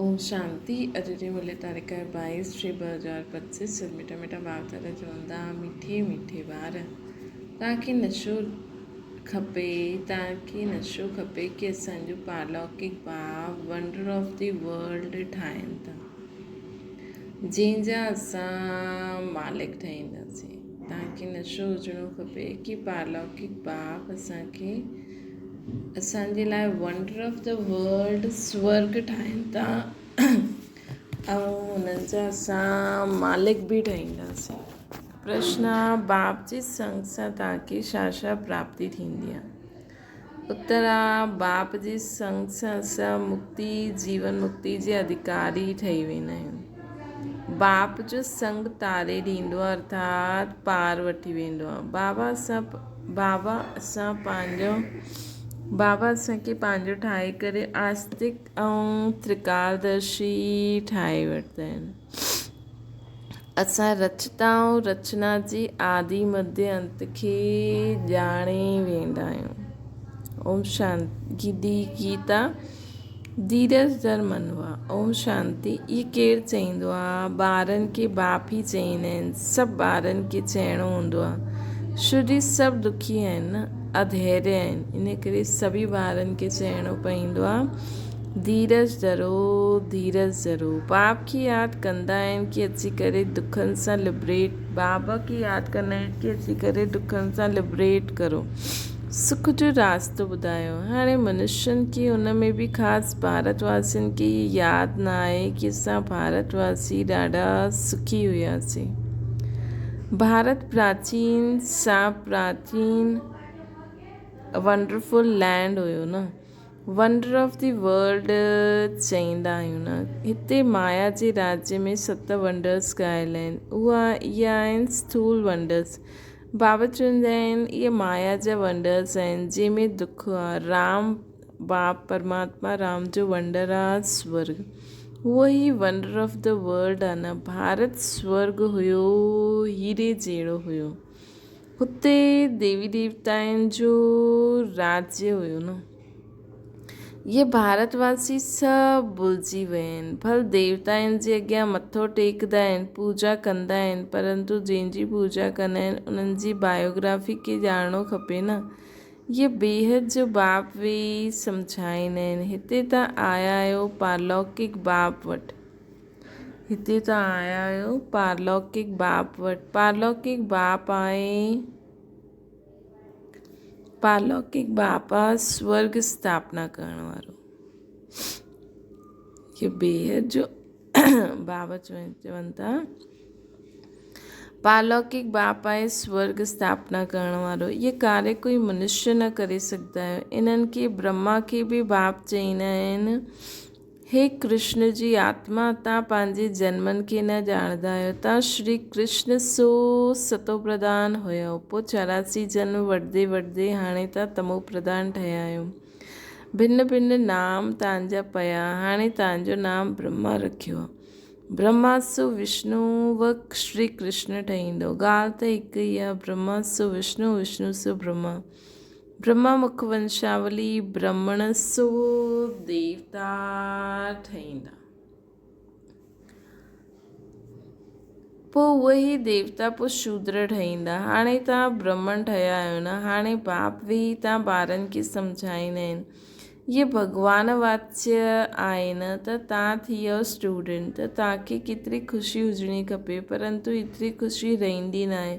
اوم شانتي اڄ جي ملي تاريخ آهي 22 ٽي 2025 سر مٺا مٺا ڀاء دادا چوندا مٺي مٺي ٻار توهان کي نشو کپي توهان کي نشو کپي ڪي اسان جو پارلوڪڪ ڀاء ونڊر آف the world ٺاهين ٿا جنهن جا اسان مالڪ ٺهينداسين توهان کي نشو هجڻو کپي ڪي پارلوڪڪ باپ اسان کي اسان جي لاء ونڊر آف the world سورگ ٺاهين ٿا ۽ انهن جا اسان مالڪ به ٺهينداسين پرشن آ باپ جي سنگ سان توهان کي ڇا ڇا پراپتي ٿيندي آ اتر آ باپ جي سنگ سان اسان مڪتي جيون مڪتي جي اڌڪاري ٺهي ويندا آهيون باپ جو سنگ تاري ڏيندو آ ارٿات پار وٺي ويندو آ بابا اسان بابا اسان پنهنجو بابا اسان کي پنهنجو ٺاهي ڪري آستڪ ۽ ترڪالدرشي ٺاهي ورتا آهن. اسان رچتا ۽ رچنا جي آدي مڌي انت کي ڄاڻي ويندا آهيون. اوم شانتي the Gita ڌيرج ڌر منوا اوم شانتي اهي ڪير چئيندو آ ٻارن کي باپ ئي چئيندا آهن سڀ ٻارن کي چئڻو هوندو آ شو جي سڀ دکي آهن نه اڌيري آهن ان ڪري سڀئي ٻارن کي چئڻو پئيندو آ ڌيرج ڌرو ڌيرج ڌرو باپ کي ياد ڪندا آهن ڪي اچي ڪري دکن سان لبريٽ بابا کي ياد ڪندا آهن ڪي اچي ڪري دکن سان لبريٽ ڪرو سک جو راستو ٻڌايو. هاڻي منشين کي ان ۾ به خاص ڀارت واسين کي هي ياد نه آهي ڪي اسان ڀارت واسي ڏاڍا سکي هياسين. ڀارت پراچين سان پراچين ونڊرفل لينڊ هيو نه. ونڊر آف the world چئيندا آهيون نه. هتي مايا جي راجيه ۾ ست ونڊرس ڳايل آهن. اها اهي آهن اسٿول ونڊرس. بابا چوندا آهن اهي مايا جا ونڊرس آهن جنهن ۾ دک آ. رام باپ پرماتما رام جو ونڊر آ سورگ. اهو ئي ونڊر آف the world آ نه. ڀارت سورگ هيو هيري جهڙو هيو. هتي ديوي ديوتائن جو راجيه هيو نه. اهي ڀارت واسي سڀ ڀلجي ويا آهن. ڀل ديوتائن جي اڳيان مٿو ٽيڪدا آهن، پوڄا ڪندا آهن، پرنتو جنهن جي پوڄا ڪندا آهن، انهن جي بايوگرافي کي ڄاڻڻو کپي نه. اهي بيحد جو باپ ويهي سمجهائيندا آهن. هتي ته آيا آهيو پارلوڪڪ باپ وٽ. هتي ته آيا آهيو پارلوڪڪ باپ وٽ. پارلوڪڪ باپ آهي. پارلوڪڪ باپ آ سورگ اسٿاپنا ڪرڻ وارو. هي بيحد جو بابا چون ٿا. پارلوڪڪ باپ آهي سورگ اسٿاپنا ڪرڻ وارو. اهي ڪاري ڪوئي منشيه نه ڪري سگهندا آهيو. انهن کي برهما کي به باپ چئيندا آهن. هي ڪرشن جي آتما، تان پنهنجي جنمن کي نه ڄاڻندا آهيو. تان شري ڪرشن سو ستوپرڌان هيؤ، پوء 84 جنم وٺندي وٺندي هاڻي تان تموپرڌان ٺهيا آهيو. ڀن ڀن نام تان جا پيا، هاڻي تان جو نام برهما رکيو آهي. برهما سو وشنو و شري ڪرشن ٺهيندو. ڳالهه ته هڪ ئي آهي، برهما سو وشنو، وشنو سو برهما. برهما مک ونشاولي برهمڻ سو ديوتا ٺهيندا. پوء اهي ئي ديوتا پوء شودر ٺهيندا. هاڻي توهان برهمڻ ٺهيا آهيو نه. هاڻي باپ ويهي توهان ٻارن کي سمجهائيندا آهن. اهي ڀڳوان واچيه آهي نه ته توهان ٿي ويو اسٽوڊنٽ ته توهان کي ڪيتري خوشي هجڻي کپي پرنتو ايتري خوشي رهندي ناهي.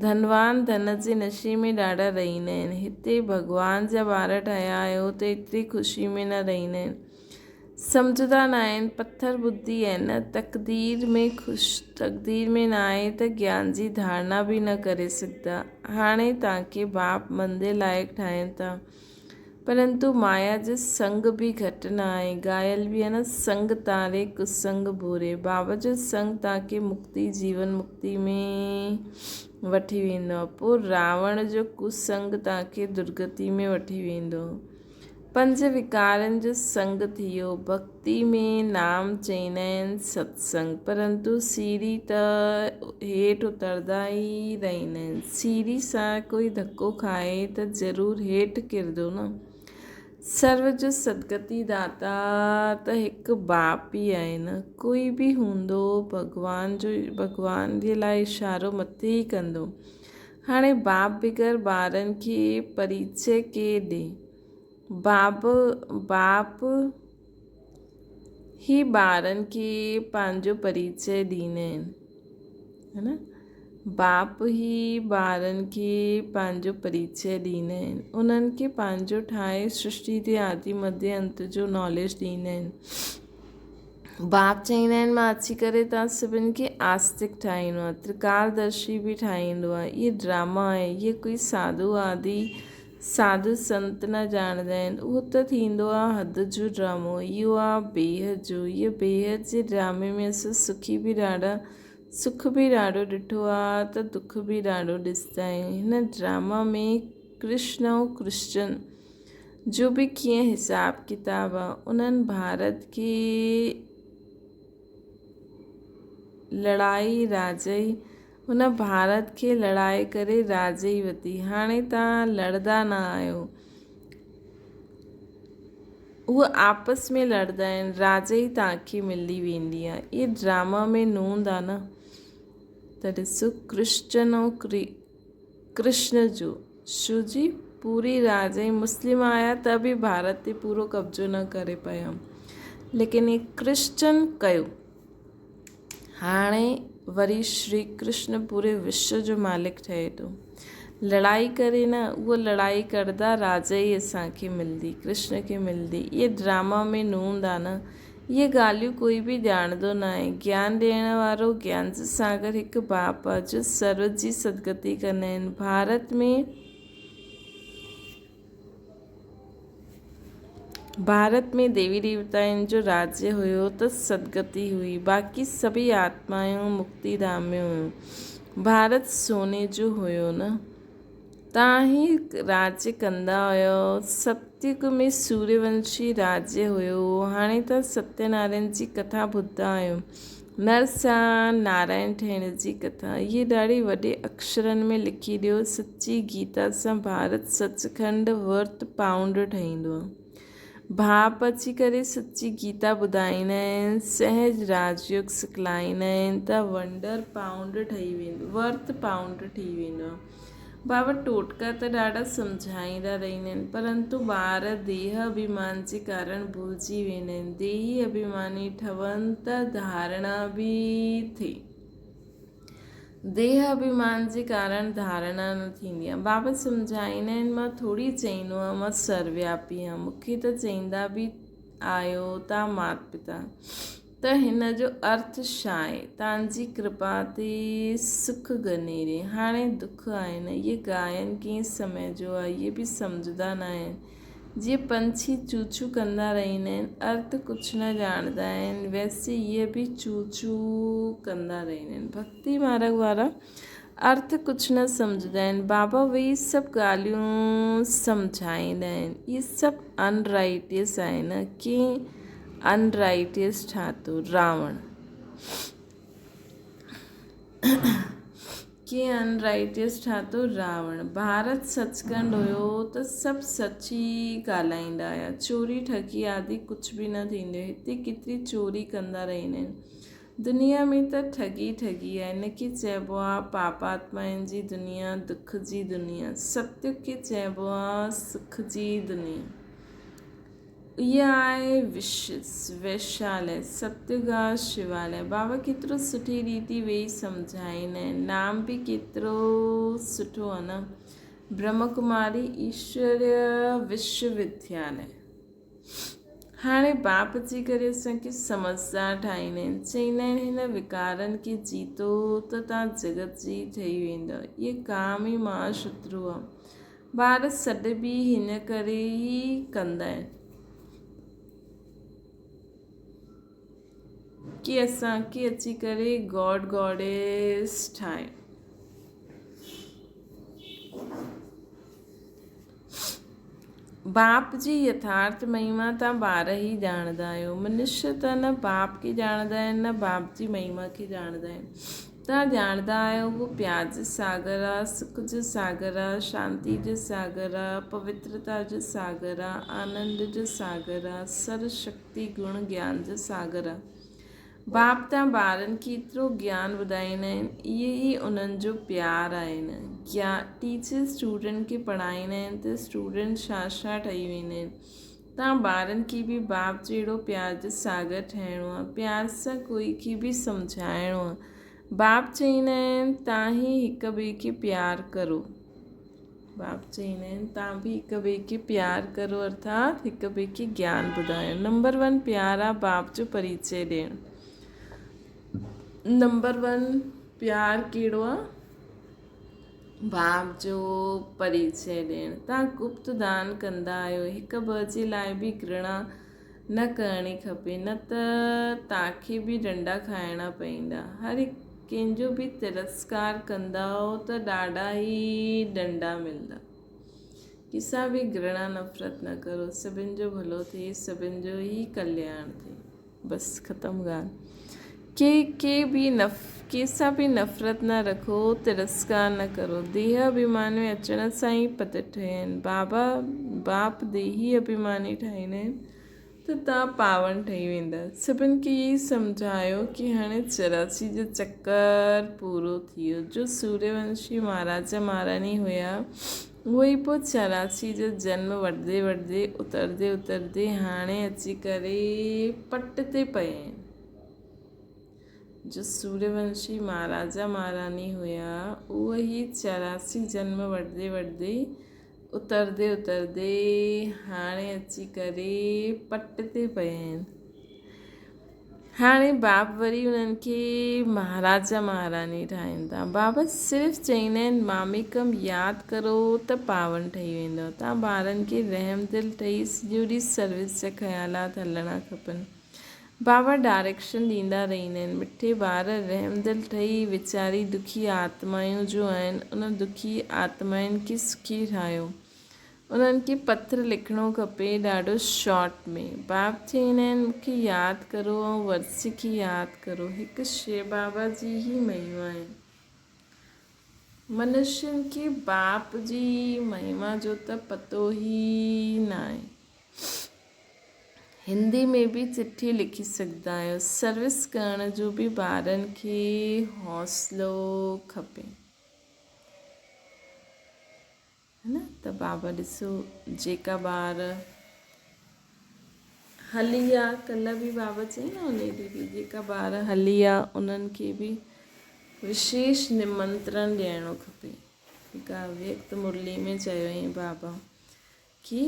ڌنوان ڌن جي نشي ۾ ڏاڍا رهيندا آهن. هتي ڀڳوان جا ٻار ٺهيا آهيو ته ايتري خوشي ۾ نه رهيندا آهن. سمجهندا ناهن، پٿر ٻڌي آهن نه. تقدير ۾ خوش تقدير ۾ ناهي ته گيان جي ڌارڻا به نه ڪري سگهندا. هاڻي توهان کي باپ مندي لائق ٺاهين ٿا. پرنتو مايا جو سنگ به گهٽ نه آهي. ڳايل به آهي نه سنگ تاري ڪسنگ ڀوري. بابا جو سنگ توهان کي مڪتي، جيون مڪتي، ۾ وٺي ويندو آهي. پوء راوڻ جو ڪسنگ توهان کي درگتي ۾ وٺي ويندو. پنج وڪارن جو سنگ ٿيو. ڀڳتي ۾ نام چئيندا آهن ستسنگ. پرنتو سيڙهي ته هيٺ اتردا ئي رهندا آهن. سيڙهي سان ڪوئي ڌڪو کائي ته ضرور هيٺ ڪرندو نه. سرو جو سدگتي داتا ته هڪ باپ ئي آهي نه. ڪوئي به هوندو ڀڳوان جو ڀڳوان جي لاء اشارو مٿي ئي ڪندو. هاڻي باپ بغير ٻارن کي پريچئه ڪير ڏي؟ باب باپ ئي ٻارن کي پنهنجو پريچئه ڏيندا آهن. ها نه؟ باپ ئي ٻارن کي پنهنجو پريچئه ڏيندا آهن. انهن کي پنهنجو ٺاهي سرشٽي جي آدي مڌيه انت جو ناليج ڏيندا آهن. باپ چئيندا آهن مان اچي ڪري توهان سڀن کي آستڪ ٺاهيندو آهيان، ترڪالدرشي به ٺاهيندو آهيان. اهي ڊراما آهي، اهي ڪوئي ساڌو آدي ساڌو سنت نه ڄاڻندا آهن. اهو ته ٿيندو آهي حد جو ڊرامو، اهو آهي بيحد جو. اهي بيحد جي ڊرامي ۾ اسان سکي به ڏاڍا سک به ڏاڍو ڏٺو آهي ته دک به ڏاڍو ڏسندا آهيون. هن ڊراما ۾ ڪرشن ۽ ڪرسچن جو به ڪيئن حساب ڪتاب آهي. انهن ڀارت کي لڙائي راجئي هن ڀارت کي لڙائي ڪري راجئي وتي. هاڻي توهان لڙدا نه آهيو. هو آپس ۾ لڙدا آهن. راجئي توهان کي ملي ويندي آهي. اهي ڊراما ۾ نوند آهي نه ته ڏسو ڪرسچن ۽ ڪرشن جو شو جي پوري راجئي مسلم آيا ته به ڀارت تي پورو قبضو نه ڪري پيا. ليڪن هي ڪرسچن ڪيو. هاڻي وري شري ڪرشن پوري وشو جو مالڪ ٺهي ٿو. لڙائي ڪري نه، اهو لڙائي ڪردا راجا ئي اسان کي ملدي، ڪرشن کي ملدي. اهي ڊراما ۾ نوند آ نه. اهي ڳالهيون ڪوئي به ڄاڻندو ناهي. گيان ڏيڻ وارو گيان جو ساگر هڪ باپ آ، جو سرو جي سدگتي ڪندا آهن. ڀارت ۾. ڀارت ۾ ديوي ديوتائن جو راجيه هيو ته سدگتي هئي، باقي سڀئي آتمائون مڪتي ڌام ۾ هيون. ڀارت سوني جو هيو نه؟ تان ئي راجيه ڪندا هيؤ. ستيگ ۾ سوريونشي راجيه هيو. هاڻي تان ستيه نارائڻ جي ڪٿا ٻڌندا آهيو. نر سان نارائڻ ٺهڻ جي ڪٿا هيء ڏاڍي وڏي اکشرن ۾ لکي ڏيو. سچي گيتا سان ڀارت سچکنڊ ورٿ پائونڊ ٺهيندو. ڀاپ اچي ڪري سچي گيتا ٻڌائيندا آهن، سهج راجيوگ سکلائيندا آهن ته ونڊر پائونڊ ٺهي ويندو، ورٿ پائونڊ ٺهي ويندو. بابا ٽوٽڪا ته ڏاڍا سمجهائيندا رهندا آهن، پرنتو ٻار ديهه اڀيمان جي ڪارڻ ڀلجي ويندا آهن. ديهي اڀيماني ٺهن ته ڌارڻا به ٿئي. ديهه اڀيمان جي ڪارڻ ڌارڻا نه ٿيندي آهي. بابا سمجهائيندا آهن، مان ٿوري چئيندو آهيان، مان سروياپي آهيان. مون کي ته چئيندا به آهيو تان مات پتا. ته هن جو ارٿ ڇا آهي؟ تانجي ڪرپا تي سک گنيري. هاڻي دک آهي نه. اهي گائن ڪنهن سمي جو آهي، اهي به سمجهندا نه آهن. جيئن پنڇي چو چو ڪندا رهندا آهن، ارٿ ڪجهه نه ڄاڻندا آهن، ويسي اهي به چو چو ڪندا رهندا آهن. ڀڳتي مارڳ وارا ارٿ ڪجهه نه سمجهندا آهن. بابا ويهي سڀ ڳالهيون سمجهائيندا آهن. اهي سڀ انرائٽيس آهن. ڪنهن انرائٽيس ٺاتو؟ راوڻ. ڪنهن انرائٽيس ٺاتو؟ راوڻ. ڀارت سچکنڊ هيو ته سڀ سچ ئي ڳالهائيندا هيا. چوري ٺڳي آدي ڪجهه به نه ٿيندو هيو. هتي ڪيتري چوري ڪندا رهندا آهن. دنيا ۾ ته ٺڳي ٺڳي آهي. ان کي چئبو آ پاپاتمائن جي دنيا، دک جي دنيا. ستيگ کي چئبو آ سک جي دنيا. اها آهي ويشالي، ستيگ آ شوالي. بابا ڪيترو سٺي ريتي ويهي سمجهائيندا آهن. نام به ڪيترو سٺو آ نه. برهما ڪماري ايشوريه وشو وديالي. هاڻي باپ جي ڪري اسان کي سمجهدار ٺاهيندا آهن. چئيندا آهن هن وڪارن کي جيتو ته توهان جڳت جي ٺهي ويندؤ. اهي ڪام ئي مها شترو آهي. ٻار سڏ به هن ڪري ئي ڪندا آهن. ڪي اسان کي اچي ڪري گاڊ گاڊيس ٺاهين. باپ جي يٿارٿ مهما تان ٻار ئي ڄاڻندا آهيو. منشيه ته نه باپ کي ڄاڻندا آهن نه باپ جي مهما کي ڄاڻندا آهن. توهان ڄاڻندا آهيو اهو پيار جو ساگر آ، سک جو ساگر آ، شانتي جو ساگر آ، پوترتا جو ساگر آ، آنند جو ساگر آ، سر شڪتي گڻ گيان جو ساگر آ. باپ توهان ٻارن کي ايترو گيان ٻڌائيندا آهن، اهي ئي انهن جو پيار آهي نه. ٽيچر اسٽوڊنٽ کي پڙهائيندا آهن ته اسٽوڊنٽ ڇا ڇا ٺهي ويندا آهن. توهان ٻارن کي به باپ جهڙو پيار جو ساگر ٺهڻو آهي. پيار سان ڪوئي کي به سمجهائڻو آهي. باپ چئيندا آهن توهان ئي هڪ ٻئي کي پيار ڪرو. باپ چئيندا آهن توهان به هڪ ٻئي کي پيار ڪرو ارٿات هڪ ٻئي کي گيان ٻڌايو. نمبر ون پيار آ باپ جو پريچي ڏيڻ. نمبر ون پيار ڪهڙو آ؟ باپ جو پريچي ڏيڻ. توهان گپت دان ڪندا آهيو هڪ ٻه جي لاء به گهرڻا نه ڪرڻي کپي نه ته توهان کي به ڏنڊا کائڻا پئيندا. هر هڪ ڪنهن جو به ترسڪار ڪندؤ ته ڏاڍا ئي ڏنڊا ملندا. ڪنهن سان به گهرڻا نفرت نه ڪرو. سڀن جو ڀلو ٿئي، سڀن جو ئي ڪلياڻ ٿئي. بس ختم ڳالهه. ڪي ڪي به نف ڪنهن سان به نفرت نه رکو، ترسڪار نه ڪرو. ديهه اڀيمان ۾ اچڻ سان ئي پتت ٺهيا آهن. بابا باپ ديهي اڀيماني ٺاهيندا آهن ته توهان پاون ٺهي ويندا. سڀن کي اهي سمجهايو ڪي هاڻي 84 جو چڪر پورو ٿي ويو. جو سوريه ونشي مهاراجا مهاراڻي هيا اهو ئي پوء 84 جو جنم وٺندي وٺندي اترندي اترندي هاڻي اچي ڪري پٽ تي پئي آهن. جو سوريه ونشي مهاراجا مهاراڻي هيا اهو ئي 84 جنم وٺندي وٺندي اترندي اترندي هاڻي اچي ڪري پٽ تي پئي آهن. هاڻي باپ وري انهن کي مهاراجا مهاراڻي ٺاهين ٿا. بابا صرف چئيندا آهن ماميڪم ياد ڪرو ته پاون ٺهي ويندؤ. توهان ٻارن کي رحم دل ٺهي سڄو ڏينهن سروس جا خيالات هلڻا کپن. بابا ڊائريڪشن ڏيندا رهندا آهن. مٺي ٻار رحم دل ٺهي ويچاري دکي آتمائون جو آهن ان دکي آتمائن کي سکي ٺاهيو. انهن کي پتر لکڻو کپي ڏاڍو شارٽ ۾. باپ چئيندا آهن مون کي ياد ڪرو ۽ ورثي کي ياد ڪرو. هڪ شيء بابا جي ئي مهما آهي. منشين کي باپ جي مهما جو ته پتو ئي ناهي. هندي ۾ به چٺي لکي سگهندا آهيو. سروس ڪرڻ جو به ٻارن کي حوصلو کپي. ها نه ته بابا ڏسو جيڪا ٻار هلي ويا ڪلهه به بابا چئي نه ان ڏينهن به جيڪا ٻار هلي ويا انهن کي به وشيش نمنترڻ ڏيڻو کپي هڪ اويڪت مرلي ۾ چيو ائين بابا ڪي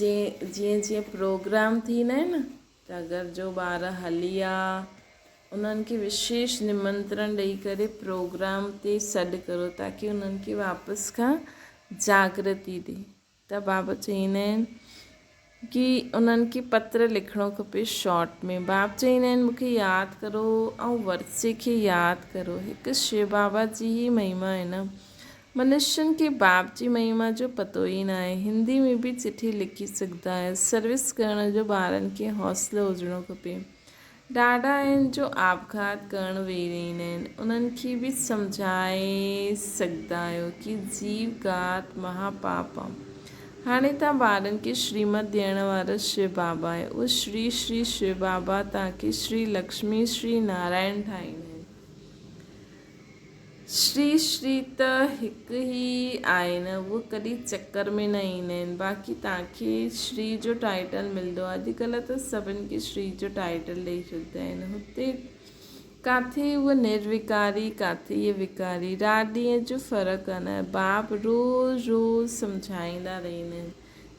جي جيئن جيئن پروگرام ٿيندا آهن نه ته اگر جو ٻار هلي آ انهن کي وشيش نمنترڻ ڏئي ڪري پروگرام تي سڏ ڪرو تاڪي انهن کي واپس کان جاگرتي ٿئي ته بابا چئيندا آهن ڪي انهن کي پتر لکڻو کپي شارٽ ۾ باب چئيندا آهن مونکي ياد ڪرو ۽ ورثي کي ياد ڪرو هڪ شو بابا جي ئي مهما آهي نه منشين کي باپ جي مهما جو پتو ئي ناهي. هندي ۾ به چٺي لکي سگهندا آهيو. سروس ڪرڻ جو ٻارن کي حوصلو هجڻو کپي. ڏاڍا آهن جو آپگهات ڪرڻ ويهي رهندا آهن. انهن کي به سمجهائي سگهندا آهيو ڪي جيو گهات مها پاپ آ. هاڻي توهان ٻارن کي شريمت ڏيڻ وارا شو بابا آهيو. اهو شري شري شو بابا توهان کي شري لڪشمي شري نارائڻ ٺاهيندا آهن. شري شري ته هڪ ئي آهن اهي ڪڏهن چڪر ۾ نه ايندا آهن باقي توهان کي شري جو ٽائيٽل ملندو آهي اڄڪلهه ته سڀن کي شري جو ٽائيٽل ڏئي ڇڏيندا آهن هتي ڪاٿي اهي نروڪاري ڪاٿي اهي وڪاري رات ڏينهن جو فرق آهي نه باپ روز روز سمجهائيندا رهندا آهن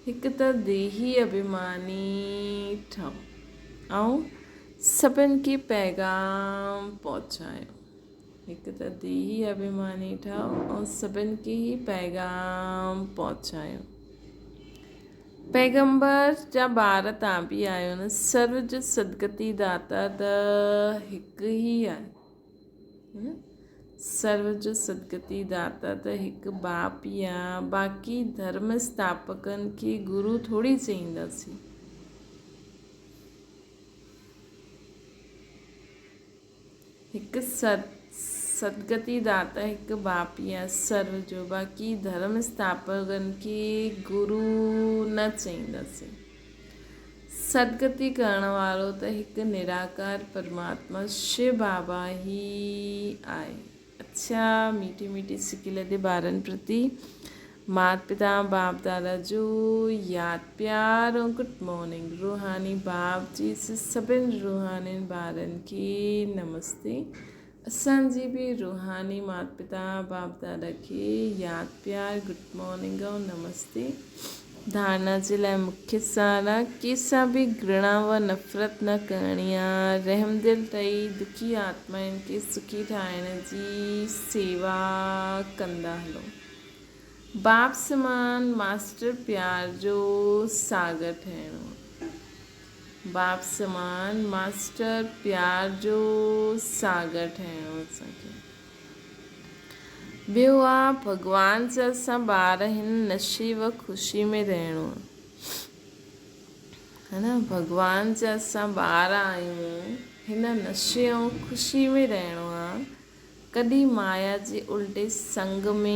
هڪ ته ديهي اڀيماني ٺهو ۽ سڀن کي پيغام پهچايو. هڪ ته ديهي اڀيماني ٺهو ۽ سڀن کي هي پيغام پهچايو. پيغمبر جا ٻار تان به آهيو نه سرو جو سدگتي داتا ته هڪ ئي آهي. سرو جو سدگتي داتا ته هڪ باپ ئي آهي باقي ڌرم اسٿاپڪن کي گرو ٿوري چئينداسين. هڪ سدگتي داتا هڪ باپ ئي آهي سرو جو، باقي ڌرم اسٿاپڪن کي گرو نه چئينداسين. سدگتي ڪرڻ وارو ته هڪ نراڪار پرماتما شو بابا ئي آهي. اڇا ميٺي ميٺي سڪيلڌي ٻارن پرتي مات پتا باپ دادا جو ياد پيار ۽ گڊ مارننگ روحاني باپ جي سڀن روحانين ٻارن کي نمستي اسان جي به روحاني مات پتا باپ دادا کي ياد پيار گڊ مارننگ ۽ نمستي ڌارڻا جي لاء مکيه سار آ، ڪنهن سان به گهرڻا و نفرت نه ڪرڻي آ، رحمدل ٺهي دکي آتمائن کي سکي ٺاهڻ جي سيوا ڪندا هلو. باپ سمان ماسٽر پيار جو ساگر ٺهڻو آ. باپ سمان ماسٽر پيار جو ساگر ٺهڻو اسان کي. ٻيو آ ڀڳوان جا اسان ٻار هن نشي و خوشي ۾ رهڻو آ ها نه ڀڳوان جا اسان ٻار آهيون هن نشي ۽ خوشي ۾ رهڻو آ ڪڏهن مايا جي الٽي سنگ ۾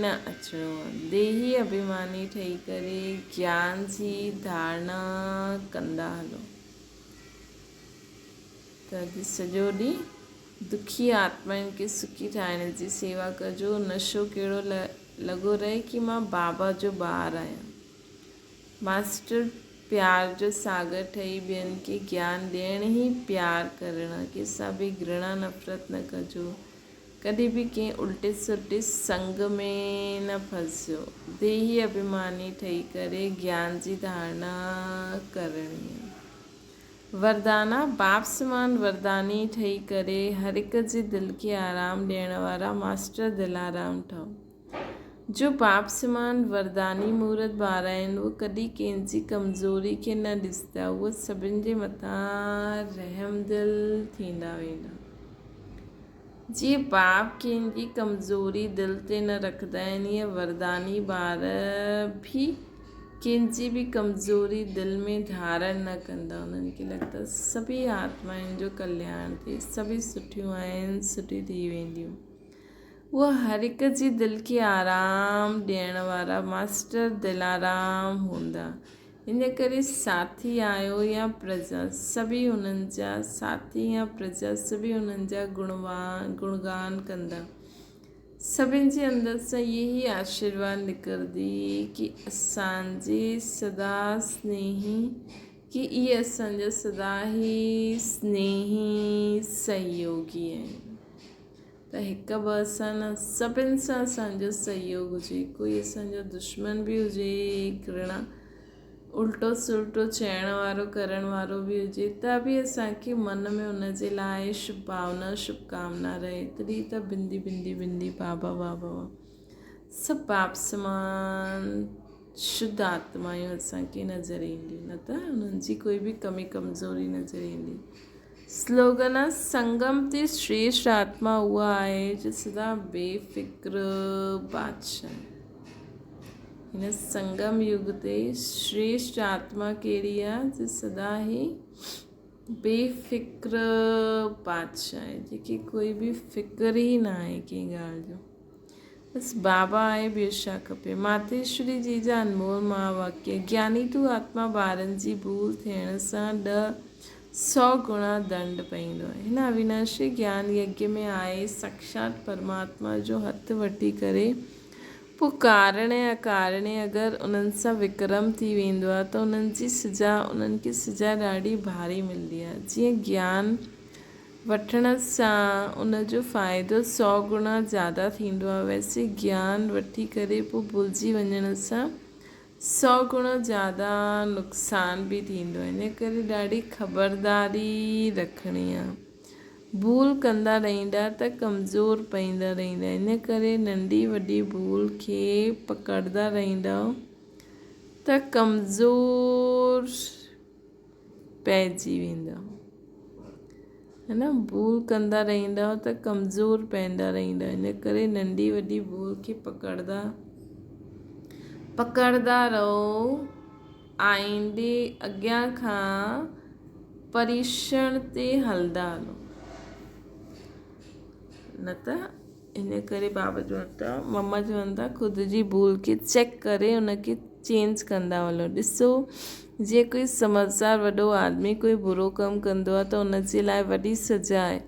نه اچڻو آ ديهي اڀيماني ٺهي ڪري گيان جي ڌارڻا ڪندا هلو ته اڄ سڄو ڏينهن دکي آتمائن کي سکي ٺاهڻ جي سيوا ڪجو، نشو ڪهڙو لڳو رهي ڪي مان بابا جو ٻار آهيان. ماسٽر پيار جو ساگر ٺهي ٻين کي گيان ڏيڻ ئي پيار ڪرڻ آ، ڪنهن سان به گهرڻا نفرت نه ڪجو، ڪڏهن به ڪنهن الٽي سلٽي سنگ ۾ نه ڦسجو، ديهي اڀيماني ٺهي ڪري گيان جي ڌارڻا ڪرڻي آ. وردانا، باپ سمان ورداني ٺهي ڪري هر هڪ جي دل کي آرام ڏيڻ وارا ماسٽر دلارام ٺهو. جو باپ سمان ورداني مورت ٻار آهن اهي ڪڏهن ڪنهن جي ڪمزوري کي نه ڏسندا اهي سڀن جي مٿان رحمدل ٿيندا ويندا. جيئن باپ ڪنهن جي ڪمزوري دل تي نه رکندا آهن ايئن ورداني ٻار به ڪنهن جي به ڪمزوري دل ۾ ڌارڻ نه ڪندا. انهن کي لڳندو آهي سڀئي آتمائن جو ڪلياڻ ٿئي، سڀئي سٺيون آهن، سٺيون ٿي وينديون. اهي هر هڪ جي دل کي آرام ڏيڻ وارا ماسٽر دلارام هوندا. ان ڪري ساٿي آهيو يا پرجا، سڀئي انهن جا ساٿي يا پرجا سڀئي انهن جا گڻگان ڪندا. سڀن جي اندر سان اهي ئي آشيرواد نڪرندي ڪي اسان جي سدا سنيهي ڪي اهي اسان جا سدا ئي سنيهي سهيوگي آهن ته هڪ ٻه سان نه سڀن سان اسان جو سهيوگ هجي ڪوئي اسان جو دشمن به هجي گهرڻا الٽو سلٽو چئڻ وارو ڪرڻ وارو به هجي ته به اسان کي من ۾ ان جي لاء شڀ ڀاونا شڀ ڪامنا رهي تڏهن ته بندي بندي بندي بابا بابا سڀ باپ سمان شڌ آتمايون اسان کي نظر اينديون نه ته انهن جي ڪوئي به ڪمي ڪمزوري نظر ايندي سلوگن آ سنگم تي شريشٽ آتما اها آهي جو سدا بي فڪر بادشاهه هن سنگم يگ تي شريشٽ آتما ڪهڙي آ جو سدا هي بي فڪر بادشاهه آهي جيڪي ڪوئي به فڪر ئي نه آهي ڪنهن ڳالهه جو بس بابا آهي ٻيو ڇا کپي. ماتيشوري جي جا انمول مها واڪيه، گياني تون آتما ٻارن جي ڀول ٿيڻ سان ڏهه سئو گڻا دنڊ پئيندو آهي. هن اويناشي گيان يگيه ۾ آئي ساڪشات پرماتما جو هٿ وٺي ڪري پوء ڪارڻي اڪارڻي اگر انهن سان وڪرم ٿي ويندو آهي ته انهن جي سزا انهن کي سزا ڏاڍي ڀاري ملندي آهي. جيئن گيان وٺڻ سان ان جو فائدو سئو گڻا زياده ٿيندو آهي ويسي گيان وٺي ڪري پوء ڀلجي وڃڻ سان سئو گڻا زياده نقصان به ٿيندو آهي ان ڪري ڏاڍي خبرداري رکڻي آهي ڀول ڪندا رهندا ته ڪمزور پئيندا رهندا ان ڪري ننڍي وڏي ڀول کي پڪڙدا رهندؤ ته ڪمزور پئجي ويندا ها نه ڀول ڪندا رهندا ته ڪمزور پئندا رهندا ان ڪري ننڍي وڏي ڀول کي پڪڙدا پڪڙدا رهو آئيندي اڳيان کان پريشڻ تي هلندا هلو. نه ته ان ڪري بابا چون ٿا مما چون ٿا خود جي ڀول کي چيڪ ڪري ان کي چينج ڪندا وڃو ڏسو جيئن ڪوئي سمجهدار وڏو آدمي ڪوئي برو ڪم ڪندو آهي ته ان جي لاء وڏي سزا آهي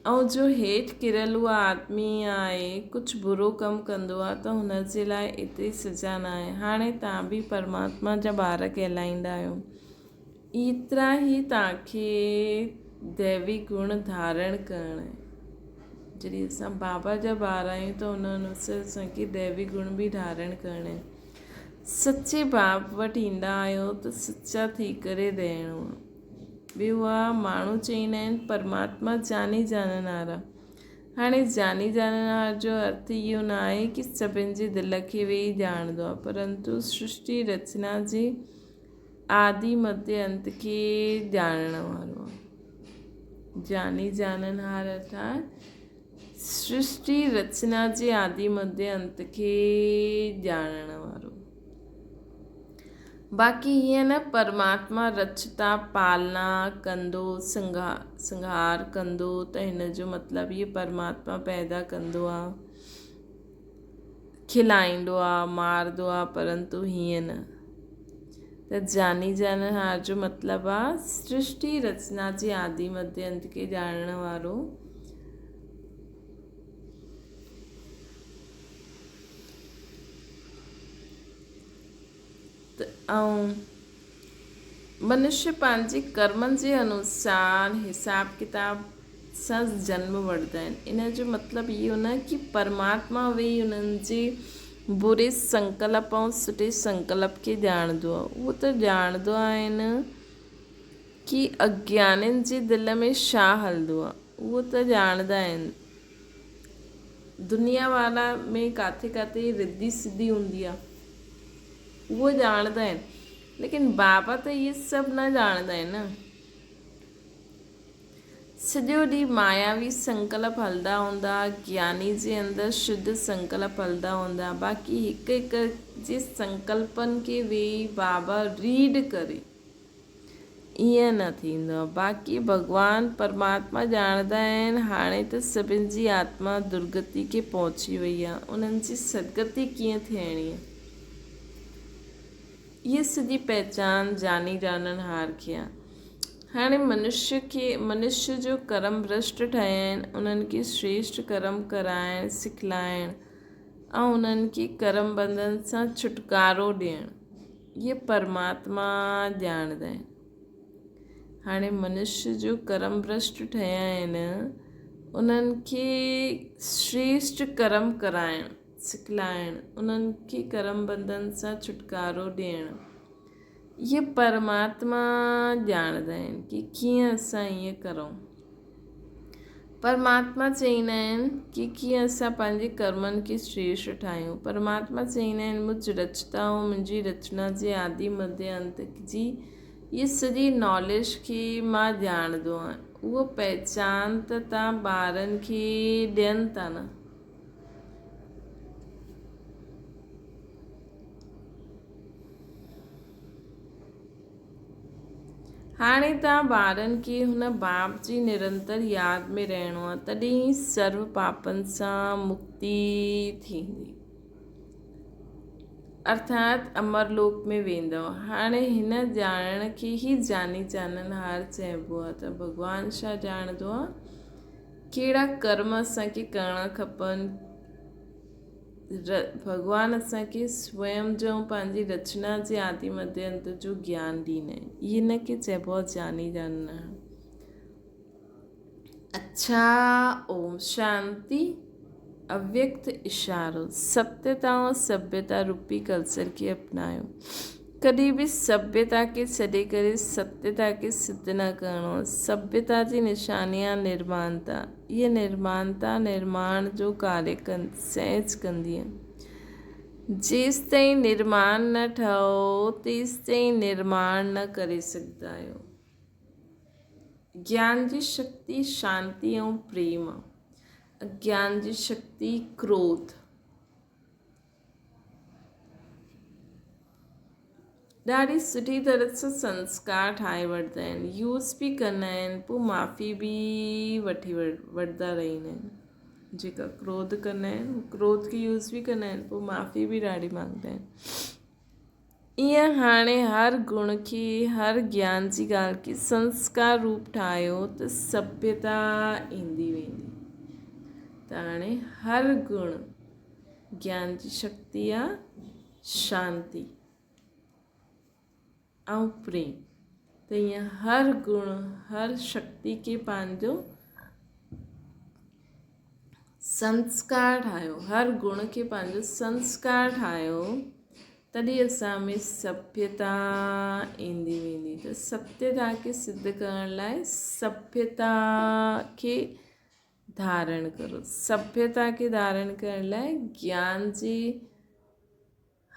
۽ جو هيٺ ڪريل اهو آدمي آهي ڪجهه برو ڪم ڪندو آهي ته هن جي لاء ايتري سزا نه آهي هاڻي توهان به پرماتما جا ٻار ڪهلائيندا آهيو ايترا ئي توهان کي ديوي گڻ ڌارڻ ڪرڻ آهي. جڏهن اسان بابا جا ٻار آهيون ته ان انوسار اسان کي ديوي گڻ به ڌارڻ ڪرڻ آهي. سچي باپ وٽ ايندا آهيو ته سچا ٿي ڪري رهڻو آهي. ٻيو آهي ماڻهو چئيندا آهن پرماتما جاني جانڻهار آهي. هاڻي جاني جانڻهار جو ارٿ اهو نه آهي ڪي سڀن جي دل کي ويهي ڄاڻندو آهي پرنتو سرشٽي رچنا جي آدي مڌيه انت کي ڄاڻڻ وارو آهي. جاني ڄاڻڻهار ارٿات سرشٽي رچنا جي آدي مڌيه انت کي ڄاڻڻ وارو. باقي هيئن نه پرماتما رچتا، پالنا، ڪندو، سنگهار ڪندو ته هن جو مطلب هي پرماتما پيدا ڪندو آ، کلائيندو آ، مارندو آ، پرنتو هيئن نه. ته جاني ڄاڻڻهار جو مطلب آ سرشٽي رچنا جي آدي مڌيه انت کي ڄاڻڻ وارو. ۽ منشيه پنهنجي ڪرمن جي انوسار حساب ڪتاب سان جنم وٺندا آهن. ان جو مطلب اهو نه ڪي پرماتما ويهي انهن جي بري سنڪلپ ۽ سٺي سنڪلپ کي ڄاڻندو آهي. اهو ته ڄاڻندو آهن ڪي اگيانين جي دل ۾ ڇا هلندو آهي. اهو ته ڄاڻندا آهن. دنيا وارا ۾ ڪاٿي ڪاٿي رڌي سڌي هوندي آهي. اهو ڄاڻندا آهن. ليڪن بابا ته اهي سڀ نه ڄاڻندا آهن نه. سڄو ڏينهن ماياوي سنڪلپ هلندا هوندا، گياني جي اندر شڌ سنڪلپ هلندا هوندا، باقي هڪ هڪ جي سنڪلپن کي ويهي بابا ريڊ ڪري، ائين نه ٿيندو آهي. باقي ڀڳوان پرماتما ڄاڻندا آهن، هاڻي ته سڀن جي آتما درگتي کي پهچي وئي آهي، انهن جي سدگتي ڪيئن ٿيڻي آهي؟ اها سڄي پهچان جاني ڄاڻڻهار کي آهي. هاڻي منشيه کي منشيه جو ڪرم ڀرشٽ ٺهيا آهن، انهن کي شريشٽ ڪرم ڪرائڻ، سکلائڻ ۽ انهن کي ڪرم بنڌن سان ڇوٽڪارو ڏيڻ، اهي پرماتما ڄاڻندا آهن. هاڻي منشيه جو ڪرم ڀرشٽ ٺهيا آهن، انهن کي شريشٽ ڪرم ڪرائڻ، سکلائڻ، انهن کي ڪرم بنڌن سان ڇوٽڪارو ڏيڻ، اهي پرماتما ڄاڻندا آهن ڪي ڪيئن اسان ائين ڪرون. پرماتما چئيندا آهن ڪي ڪيئن اسان پنهنجي ڪرمن کي شريشٽ ٺاهيون. پرماتما چئيندا آهن مجھ رچتا ۽ منهنجي رچنا جي آدي مڌيه انت جي هيء سڄي ناليج کي مان ڄاڻندو آهيان. اهو پهچان ته تان ٻارن کي ڏين ٿا نه. هاڻي توهان ٻارن کي هن باب جي نرنتر ياد ۾ رهڻو آهي، تڏهن ئي سرو پاپن سان مڪتي ٿيندي، ارٿات امر لوڪ ۾ ويندؤ. هاڻي هن ڄاڻڻ کي ئي جاني ڄاڻڻهار چئبو آهي ته ڀڳوان ڇا ڄاڻندو آهي، ڪهڙا ڪرم اسان کي ڪرڻا کپن. ڀڳوان اسان کي سويم جو ۽ پنهنجي رچنا جي آدي مڌيه انت جو گيان ڏيندا آهن. ان کي چئبو آهي جاني ڄاڻڻ. اڇا اوم شانتي. اويڪت اشارو، ستيتا ۽ سڀيتا روپي ڪلچر کي اپنايو. ڪڏهن به سڀيتا کي ڇڏي ڪري ستيتا کي سڌ نه ڪرڻو. سڀيتا جي نشاني آهي نرمانتا. اها نرمانتا نرماڻ جو ڪاريه سهج ڪندي آهي. جيستائين نرماڻ نه ٺهو تيستائين نرماڻ نه ڪري سگهندا آهيو. گيان جي شڪتي شانتي ۽ پريم آهي. اگيان جي شڪتي ڪروڌ. ڏاڍي سٺي طرح سان سنسڪار ٺاهي وٺندا آهن، يوز به ڪندا آهن، پوء معافي به وٺي وٺندا رهندا آهن. جيڪا ڪروڌ ڪندا آهن هو ڪروڌ کي يوز به ڪندا آهن پوء معافي به ڏاڍي مانگدا آهن. ائين هاڻي هر گڻ کي هر گيان جي ڳالهه کي سنسڪار روپ ٺاهيو ته سڀيتا ايندي ويندي. ته هاڻي هر گڻ گيان جي شڪتي آ شانتي ۽ پريم. ته ائين هر گڻ هر شڪتي کي پنهنجو سنسڪار ٺاهيو، هر گڻ کي پنهنجو سنسڪار ٺاهيو، تڏهن اسان ۾ سڀيتا ايندي ويندي. ته ستيتا کي سڌ ڪرڻ لاء سڀيتا کي ڌارڻ ڪرو. سڀيتا کي ڌارڻ ڪرڻ لاء گيان جي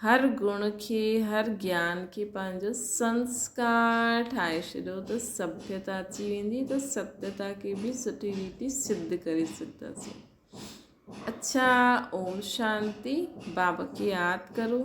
هر گڻ کي، هر گيان کي پنهنجو سنسڪار ٺاهي ڇڏيو ته سڀيتا اچي ويندي ته ستيتا کي به سٺي ريتي سڌ ڪري سگهنداسين. اڇا اوم شانتي. بابا کي ياد ڪرو.